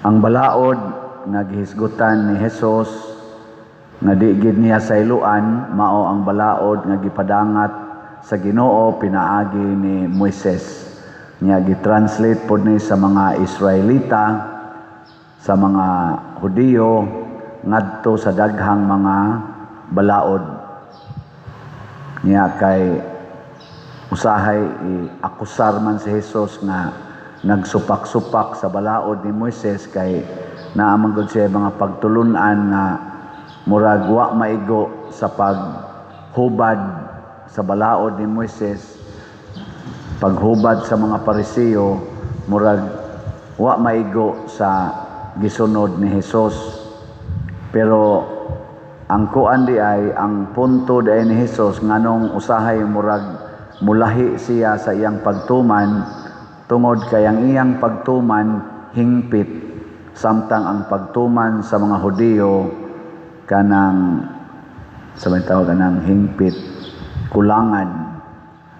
Ang balaod nga gihisgutan ni Jesus nga di gid niya sayloan mao ang balaod nga gipadangat sa Ginoo pinaagi ni Moises. Nya gitranslate pod ni sa mga Israelita, sa mga Hudiyo, ngadto sa daghang mga balaod. Nya kay usahay iakusar man si Jesus nga nagsupak-supak sa balaod ni Moises kay naa man gud siya mga pagtulunan nga murag wa maigo sa paghubad sa balaod ni Moises, paghubad sa mga Pariseo, murag wa maigo sa gisunod ni Jesus. Pero ang kuan di ay, ang punto di ay ni Jesus, nganong usahay murag mulahi siya sa iyang pagtuman, tungod kay ang iyang pagtuman hingpit, samtang ang pagtuman sa mga Hudiyo kanang sa may tawag kanang hingpit, kulangan,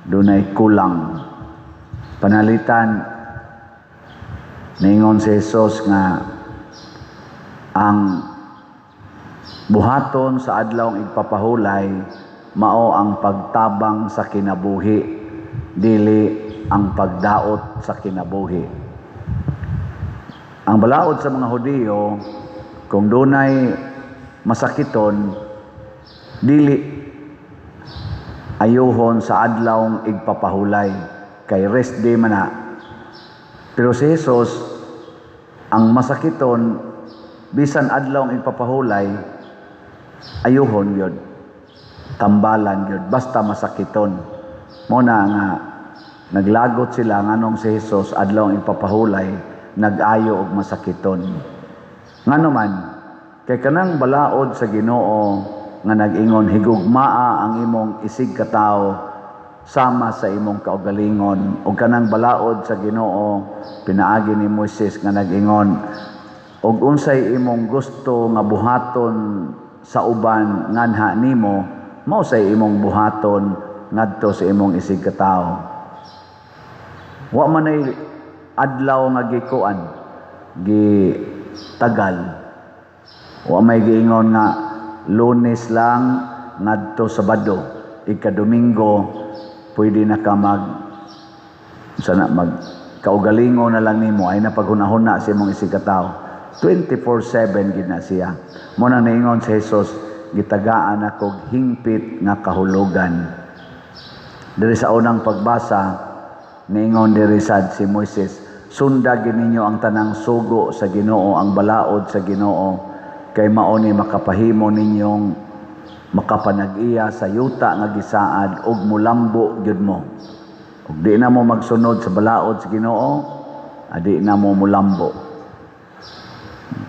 dunay kulang. Panalitan, ningon si Jesus nga ang buhaton sa adlawng igpapahulay mao ang pagtabang sa kinabuhi, dili ang pagdaot sa kinabuhi. Ang balaod sa mga Hudiyo, kung dunay masakiton, dili ayuhon sa adlawng igpapahulay kay rest day man na. Pero si Jesus, ang masakiton bisan adlawng igpapahulay, ayuhon yun, tambalan yun, basta masakiton. Mo na nga naglagot sila nganong si Jesus adlawng igpapahulay nag-ayo og masakiton. Ngano man? Kay kanang balaod sa Ginoo nga nag-ingon, "Higugmaa ang imong isig katawo sama sa imong kaugalingon," ug kanang balaod sa Ginoo pinaagi ni Moises nga nag-ingon, "Og unsay imong gusto nga buhaton sa uban nganha nimo, mao say imong buhaton ngadto sa imong isig katawo," wa man ay adlaw nga gikuan, gi tagal. Wa may giingon nga Lunes lang ngadto Sabado, ika-Domingo pwede na ka mag sana mag kaugalingon na lang nimo, ay na paghunahuna sa imong isig katawo. 24/7 gid na siya. Mo na niingon si Jesus, "Gitagaan ako hingpit nga kahulugan." Diri sa unang pagbasa, niingon diri sad si Moises, "Sunda gid ninyo ang tanang sugo sa Ginoo, ang balaod sa Ginoo, kay mao ni makapahimo ninyong makapanag-iya sa yuta nga gisaad ug mulambo gyud mo. Ug di na mo magsunod sa balaod sa Ginoo, adi na mo mulambo."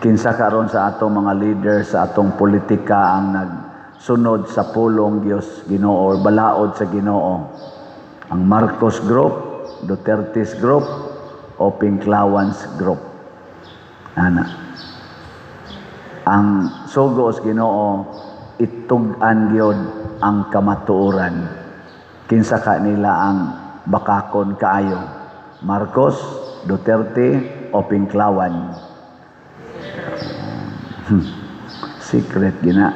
Kinsa karon sa atong mga leader sa atong politika ang nagsunod sa pulong Dios Ginoo or balaod sa Ginoo? Ang Marcos Group, Duterte's Group, o Pinklawans Group? Ana. Ang sugo sa Ginoo, itug-an gyud ang kamatuoran. Kinsa ka nila ang bakakon kaayo? Marcos, Duterte o Pinklawan? Secret gina.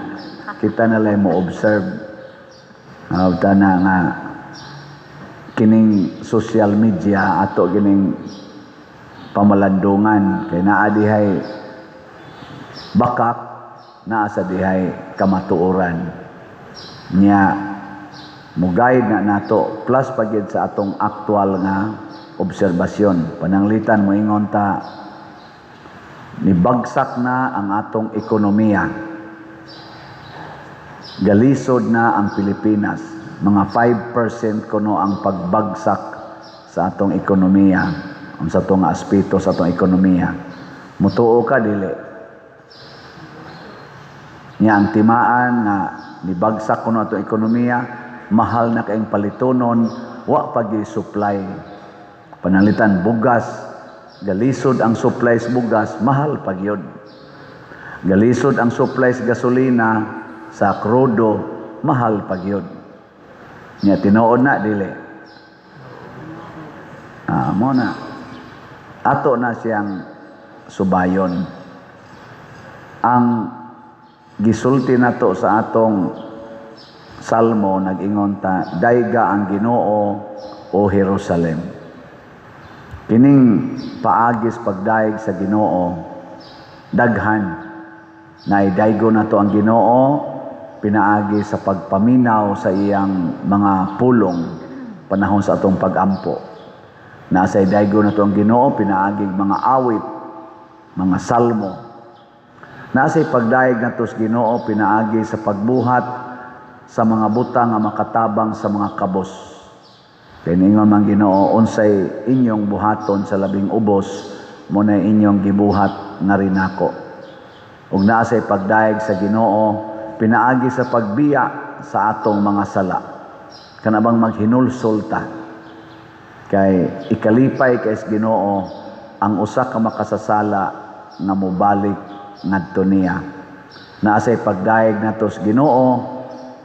Kita na lang mo observe. Nga na nga kining social media ato kining pamalandungan kay naa dihay bakak, naa sa dihay kamatuoran. Nya mo guide na nato, plus pagid sa atong aktual nga obserbasyon. Pananglitan moingon ta nibagsak na ang atong ekonomiya, galisod na ang Pilipinas, mga 5% kuno ang pagbagsak sa atong ekonomiya, ang sa atong aspeto sa atong ekonomiya. Mutuo ka, dili? Nya ang timaan nga nibagsak kuno atong ekonomiya, mahal na kaayong palitonon, wa pa supply. Pananglitan bugas, galisod ang supply sa bugas, mahal pa gyud. Galisod ang supply sa gasolina, sa krudo, mahal pa gyud. Nya tinuod na, dili? Ah, mo na. Ato na siyang subayon. Ang gisulti nato sa atong salmo, nag-ingon ta, "Dayga ang Ginoo, o Jerusalem." Kining paagis pagdayeg sa Ginoo daghan. Naidaygo nato ang Ginoo pinaagi sa pagpaminaw sa iyang mga pulong panahon sa atong pagampo. Nasa idaygo nato ang Ginoo pinaagi mga awit, mga salmo. Nasa pagdayeg nato sa Ginoo pinaagi sa pagbuhat sa mga butang nga makatabang sa mga kabos. Kay ningon man Ginoo, "Unsay inyong buhaton sa labing ubos, mo na inyong gibuhat nga rinako." Ug naa say pagdayeg sa Ginoo pinaagi sa pagbiya sa atong mga sala. Kana bang maghinulsol ta. Kay ikalipay kay sa Ginoo ang usa ka makasasala nga mobalik ngadto niya. Naa say pagdayeg nato sa Ginoo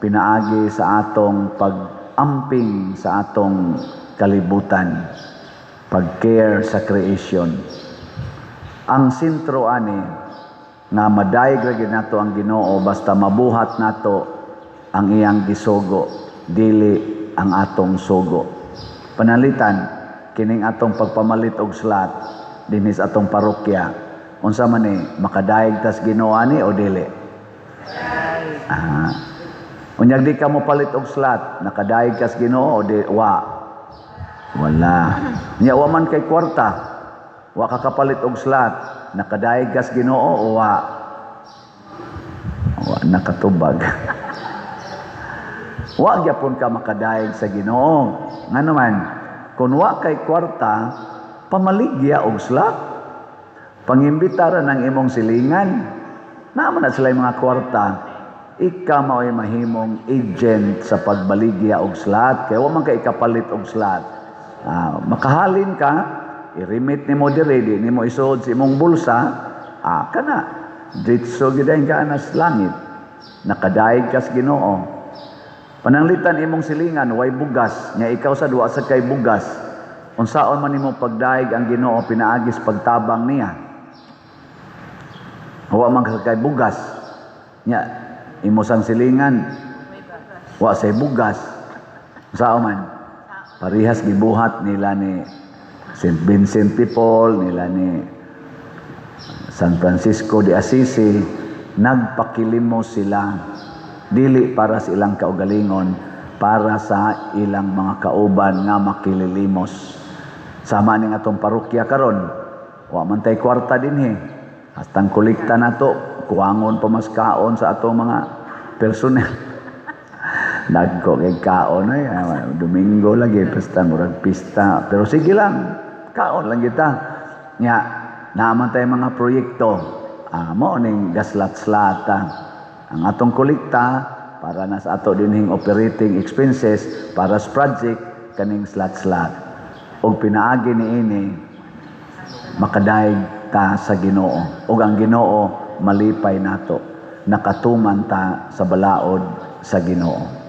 pinaagi sa atong pag-amping sa atong kalibutan, pag-care sa creation. Ang sentro ani nga madayeg ra gyud nato ang Ginoo basta mabuhat nato ang iyang gisugo, dili ang atong sugo. Pananglitan kining atong pagpamalit og slot dinhi sa atong parokya, unsa man ni, makadayeg tas Ginoo ani o dili? Ah. Unyag di ka mo palit og slot, nakadayeg kas Ginoo o di wa? Wala. Nya wa man kay kwarta, wa ka kapalit og slot, nakadayeg kas Ginoo o wa? Wa nakatubag. Wa gyapon ka makadayeg sa Ginoo. Ngano man, kung wa kay kwarta, pamaligya og slot. Pangimbitara ng imong silingan. Naa man na sila mga kwarta. Ika mao'y mahimong agent sa pagbaligya og slot. Kaya wa man kay ikapalit og slot. Ah, makahalin ka, i-remit nimo diri, di nimo isuod sa imong bulsa, ah, kana. Diretso gyud ka na sa langit. Nakadayeg ka sa Ginoo. Pananglitan imong silingan way bugas, nya ikaw sa duwa sa kay bugas. Unsaon man nimo pagdayeg ang Ginoo pinaagis pagtabang niya? Wa man ka kay bugas. Nya imo sang silingan wa say bugas. Unsaon man? Parihas gibuhat nila ni St. Vincent de Paul, nila ni San Francisco de Assisi, nagpakilimos sila dili para sa ilang kaugalingon, para sa ilang mga kauban nga makililimos. Sama ning atong parokya karon, wa man tay kwarta dinhi. Hastang kolekta nato, kuwangon pa mas kaon sa atong mga personnel. Dagko kay kaon ay, ah, Domingo lagi pesta, murag pista. Pero sige lang, kaon lang kita. Nya, naa man tay mga proyekto. Ah, mao ning gaslat-slata. Ang atong kolekta para na sa ato dinhing operating expenses para sa project kaning slat-slat. Og pinaagi niini makadayeg ta sa Ginoo. Ug ang Ginoo malipay nato. Nakatuman ta sa balaod sa Ginoo.